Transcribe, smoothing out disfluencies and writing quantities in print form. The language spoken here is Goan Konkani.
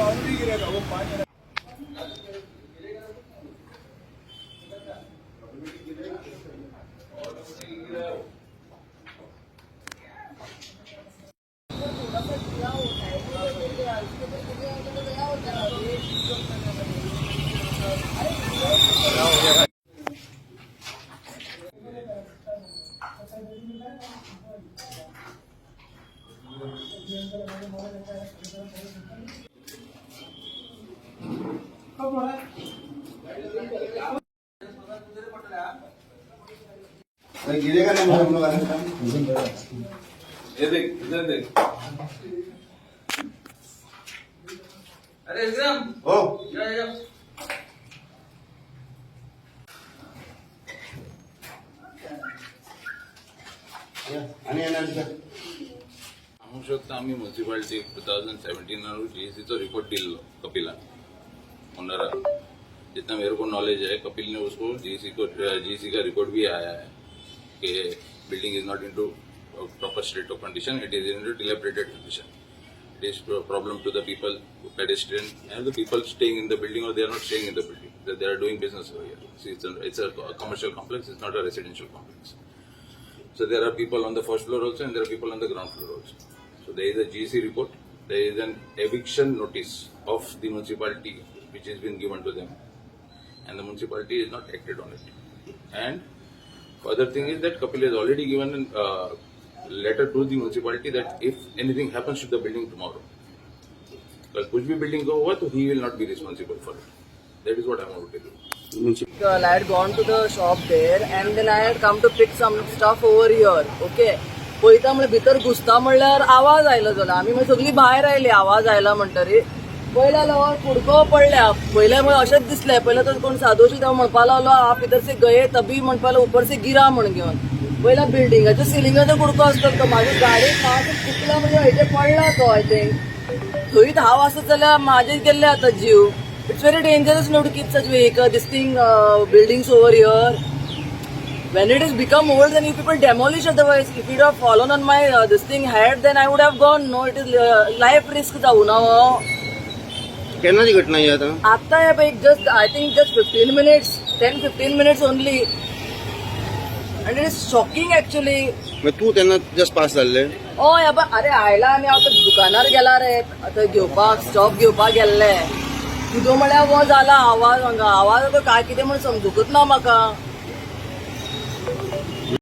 ऑलरेडी गिरेगा वो पानी. अरे गिरेगा नहीं हम लोग आने. ये देख, इधर देख. अरे विक्रम. हो. या या. आणि येणार तिथं. सांगू शकता, आमी म्युन्सिपाल्टी 2017 जीएसीचो रिपोर्ट दिल्लो कपिला ओनरा. जितना मेरे को नॉलेज है, कपिल ने उसको जीसी को, जीसी का रिपोर्ट भी आया है कि building is not into proper state of condition, it is in dilapidated condition, it is problem to the people, pedestrian and the people staying in the building, or they are not staying in the building, they are doing business over here. See, it's a commercial complex, it's not a residential complex. So there are people on the first floor also and there are people on the ground floor also. So there is a GC report, there is an eviction notice of the municipality which has been given to them, and the municipality has not acted on it. And further thing is that Kapil has already given a letter to the municipality that if anything happens to the building tomorrow, कल कुछ भी बिल्डिंग को हुआ तो he will not be responsible for it. That is what I want to tell you. I had gone to the shop there and then I had come to pick some stuff over here. Okay. पळयता म्हणल्यार भितर घुसता म्हणल्यार आवाज आयलो जालो. आमी मागीर सगळीं भायर आयली. आवाज आयला म्हणटरीर पयल्या जाल्यार कुडको पडल्या. पयल्या म्हळ्यार अशेंच दिसलें. पयलें तर कोण सादोशी तेव्हा म्हणपाक लागलो, आप इधर से गये तभी म्हणपाक लागलो, ऊपर से गिरा म्हण घेवन. पयल्या बिल्डिंगाच्या सिलिंगाचो कुडको आसता तो. म्हाज्या गाडयेक मातसो चुकला म्हणजे हेजे पडला तो. I think थंयच हांव आसत जाल्यार म्हाजे गेल्ले आतां जीव. It's very dangerous not to keep such vehicle, this thing, buildings over here. When it has become old, then you people demolish otherwise. If it have fallen on my this thing head, then I would have gone. No, it is life risk जाऊ ना हो. केन्नाची घटना ही आता? आता हे पळय, just I think just 15 minutes, 10-15 minutes only, and it is shocking actually. मग तू तेन्ना जस्ट पास जाल्ले? हय, अबा अरे आयला आनी हांव आतां दुकानार गेला रे, आतां घेवपाक स्टॉक घेवपाक गेल्ले. तुजो म्हळ्यार हो जाला आवाज हांगा. आवाज आतां काय कितें म्हण समजूकच ना म्हाका.